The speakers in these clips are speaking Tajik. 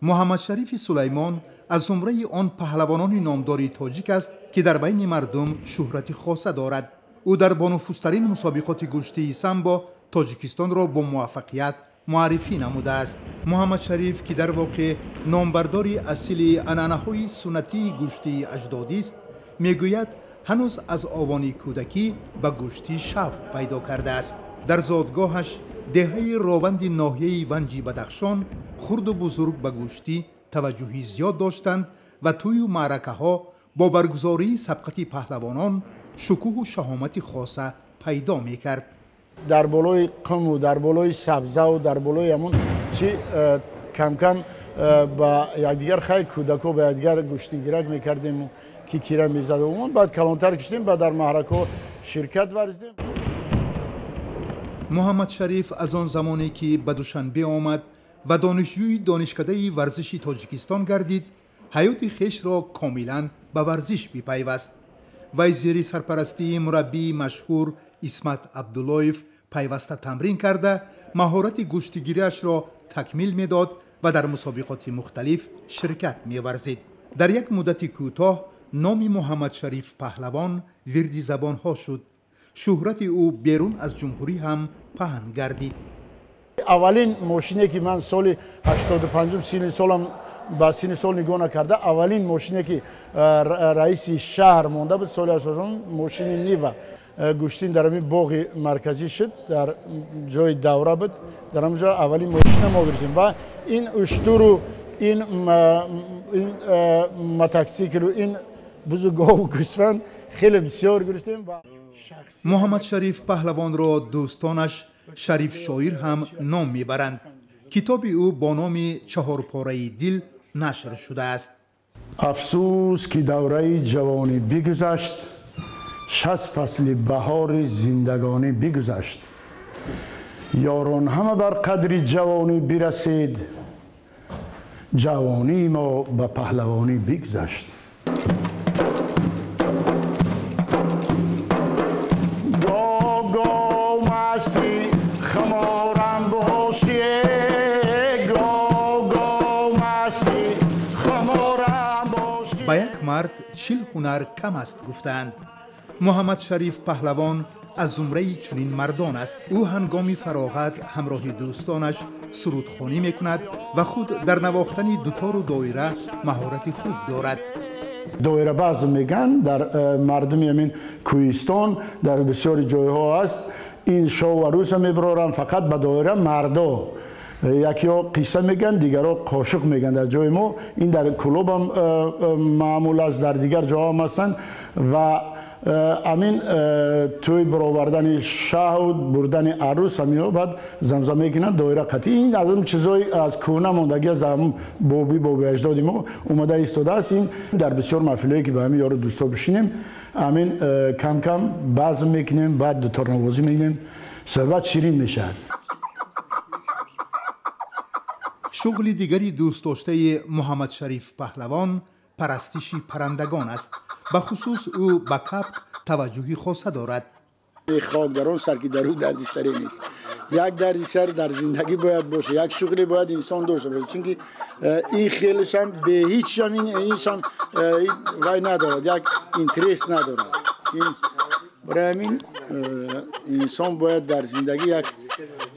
Муҳаммадшарифи Сулаймон аз зумраи он паҳлавонони номдори тоҷик аст, ки дар байни мардум шӯҳрати хоса дорад. Ӯ дар бонуфузтарин мусобиқоти гӯштии самбо Тоҷикистонро бо муваффақият муаррифӣ намудааст. Муҳаммадшариф, ки дар воқеъ номбардори асили анъанаҳои суннатии гӯштии аҷдодист, мегӯяд, ҳанӯз аз овони кӯдакӣ ба гӯштӣ шавқ пайдо кардааст. Дар зодгоҳаш, деҳаи Рованди ноҳияи Ванҷи Бадахшон, хурду бузург ба гӯштӣ таваҷҷӯҳи зиёд доштанд ва тӯю маъракаҳо бо баргузории сабқати паҳлавонон шукӯҳу шаҳомати хоса пайдо мекард. Дар болои қуму дар болои сабзаву дар болои ҳамун чи камкам ба якдигар, хай, кӯдако ба якдигар гӯштигирак мекардему, ки кира мезаду. Баъд калонтар киштем, баъд дар маъракаҳо ширкат варзидем. Муҳаммадшариф аз он замоне ки ба Душанбе омад ва донишҷӯи Донишкадаи варзиши Тоҷикистон гардид, ҳаёти хешро комилан ба варзиш бипайваст. Вай зери сарпарастии мураббии машҳур Исмат Абдуллоев пайваста тамрин карда, маҳорати гӯштигириашро такмил медод ва дар мусобиқоти мухталиф ширкат меварзид. Дар як муддати кӯтоҳ номи Муҳаммадшариф паҳлавон вирди забонҳо шуд. Шӯҳрати ӯ берун аз ҷумҳурӣ ҳам паҳн гардид. Аввалин мошине, ки ман соли 85-ум, синни солам ба синни сол нигоҳ накарда, аввалин мошине, ки раиси шаҳр монда буд, соли 85, мошини Нива, гӯштин дар ҳамин боғи марказӣ шуд, дар ҷои давра буд, дар ҳамон ҷо аввалин мошина мо гирифтем. Ва ин уштуру ин мотосиклу ин бузу гову гӯсфанд хеле бисёр гирифтем. Муҳаммадшариф паҳлавонро дӯстонаш Шариф Шоир ҳам ном мебаранд. Китоби ӯ бо номи «Чаҳорпораи дил» нашр шудааст. Афсӯс, ки давраи ҷавонӣ бигузашт, 60 фасли баҳори зиндагонӣ бигузашт. Ёрон, ҳама бар қадри ҷавонӣ бирасед, ҷавонии мо ба паҳлавонӣ бигузашт. Гоҳ масти хуморам бошӣ, гоҳ масти хуморам бошӣ. Ба як мард 40 ҳунар кам аст, гуфтаанд. Муҳаммадшариф паҳлавон аз зумраи чунин мардон аст. Ӯ ҳангоми фароғат ҳамроҳи дӯстонаш сурудхонӣ мекунад ва худ дар навохтани дутору доира маҳорати хуб дорад. Доирабазм мегӯянд дар мардуми ҳамин кӯҳистон, дар бисёри ҷойҳо аст. Ин шоу арӯса мебароранд фақат ба доира мардо. Якиҳо қисса мегӯянд, дигарҳо қошуқ мегӯянд. Дар ҷои мо ин дар клубам маъмул аст, дар дигар ҷоҳо ҳам ҳастанд. Ва ҳамин тӯй баровардани шаҳу бурдани арӯс, ҳаминҳо баъд замзама мекунанд доира қатъӣ. Ин аз он чизҳои аз кӯҳна мондагӣ, аз ҳамун боби аҷдоди мо омада истодааст. Ин дар бисёр маҳфилҳое, ки ба ҳамин ёру дӯстҳо бишинем, ҳамин кам кам базм мекунем, баъд дуторнавозӣ мекунем, суҳбат ширин мешавад. Шуғли дигари дӯстдоштаи Муҳаммадшариф паҳлавон парастиши паррандагон аст. Бахусус ӯ ба кабк таваҷҷӯҳи хоса дорад. Хок дар он сар, ки дар ӯ дарди саре нест. Як дарди сар дар зиндагӣ бояд бошад, як шуғле бояд инсон дошта бошад, чунки ин хелешам бе ҳичшам иншам вай надорад, як интерес надорад. Барои ҳамин инсон бояд дар зиндагӣ як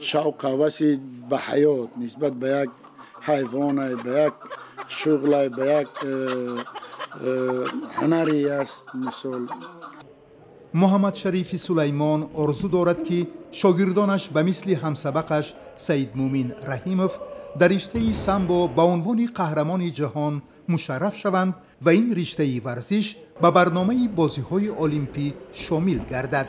шавқ, ҳаваси ба ҳаёт нисбат ба як ҳайвоне, ба як шуғле, ба як ҳунаре аст, мисол. Муҳаммадшарифи Сулаймон орзу дорад, ки шогирдонаш ба мисли ҳамсабақаш Саидмӯмин Раҳимов дар риштаи самбо ба унвони қаҳрамони ҷаҳон мушарраф шаванд ва ин риштаи варзиш ба барномаи бозиҳои олимпӣ шомил гардад.